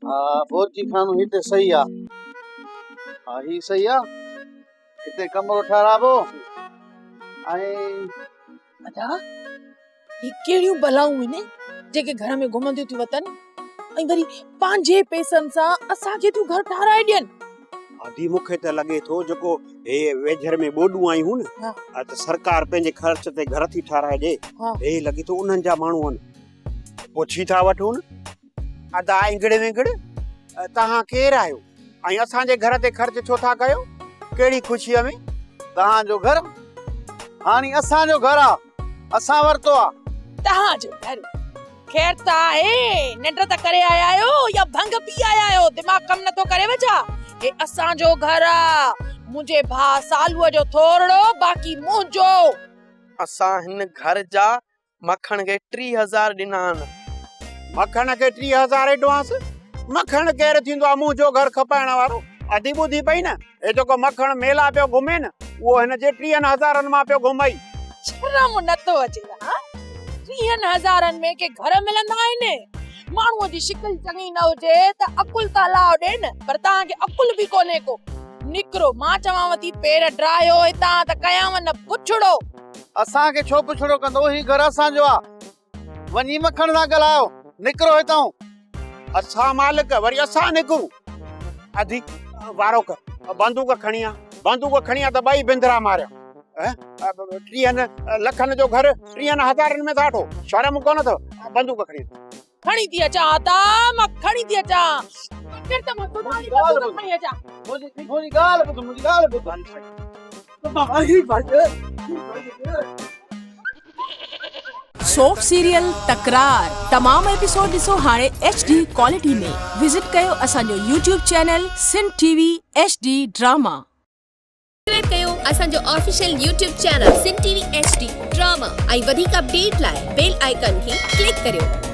ها بورچي خانو هتي صحيح آ. ها هي صحيح آ. هتي ڪمرو ٺهرائبو ۽. ادا هي ڪهڙيون بلائون آهن جيڪي گهر ۾ گهمنديون ٿيون وتن ۽ وري پنهنجي پئسن سان اسان کي ٿيون گهر ٺهرائي ڏين. ادي مون کي ته لڳي ٿو جيڪو هي ويجهر ۾ ٻوڏون آيون هيون نه ته سرڪار پنهنجي خرچ تي گهر ٿي ٺهرائي ڏي هي لڳي ٿو انهن جا ماڻهو آهن پڇي ٿا وٺون ادا انگڙ ونگڙ توهان ڪير آهيو ۽ اسان جي گهر تي خرچ ڇو ٿا ڪيو؟ ڪهڙي خوشيء ۾؟ توهان جو گهر هاڻي اسان جو گهر آ، اسان ورتو آ. توهان جو گهر؟ خير ته آهي، ننڊ ته ڪري آيا آهيو يا ڀنگ پي آيا آهيو، دماغ ڪم نٿو ڪريو ڇا؟ هي اسان جو گهر آ، منهنجي ڀاء سالوء جو ٿورڙو، باقي منهنجو. اسان هن گهر جا مکڻ کي 3000 ڏنا آهن. مکڻ کي 3000 ايڊوانس؟ مکڻ ڪير ٿيندو آ منهنجو گهر کپائڻ وارو؟ ادي ٻڌي پئي نه، هي جيڪو مکڻ ميلا پيو گهمي نه، اهو هن جي ٽيهن هزارن مان پيو گهمئي. شرم نه ٿو اچي ها؟ ٽيهن هزارن ۾ ڪي گهر ملندا آهن؟ ماڻهوء جي شڪل چڱي نه هجي ته عقل ته الله ڏي نه، پر توهان کي عقل به ڪونهي ڪو. نڪرو، مان چوانو ٿي پير ڊاهيو هتان ته ڪيانو نه بڇڙو. اسان کي ڇو پڇڙو ڪندو، هي گهر اسان جو آ، وڃي مکڻ سان ڳالهايو، نڪرو هتئون. اسان مالڪ وري اسان نڪرون. ادي وارو ڪر، بندوق کڻي آ، بندوق کڻي آ ته ٻئي بندرا ماريان. ٽيهن لکن جو گهر ٽيهن هزارن ۾ ٿا وٺو، شرم ڪونه اٿو، بندوق کڻي اچ. کڻي ٿي اچان عطا مان کڻي ٿي اچان پڪڙ ته مان سڀاڻي بندوق کڻي اچان. منهنجي ڳالهه ٻڌ منهنجي ڳالهه ٻڌ. سوپ سيريل تڪرار تمام ايپيسوڊ ڏسو هاڻي ايڇ ڊي ڪوالٽي ۾ وزٽ ڪيو اسان جو YouTube channel Sindh T V H D drama. Subscribe ڪيو اسان جو official YouTube channel Sindh T V H D drama ۽ وڌيڪ اپڊيٽ لاء بيل آئيڪان کي ڪلڪ ڪريو.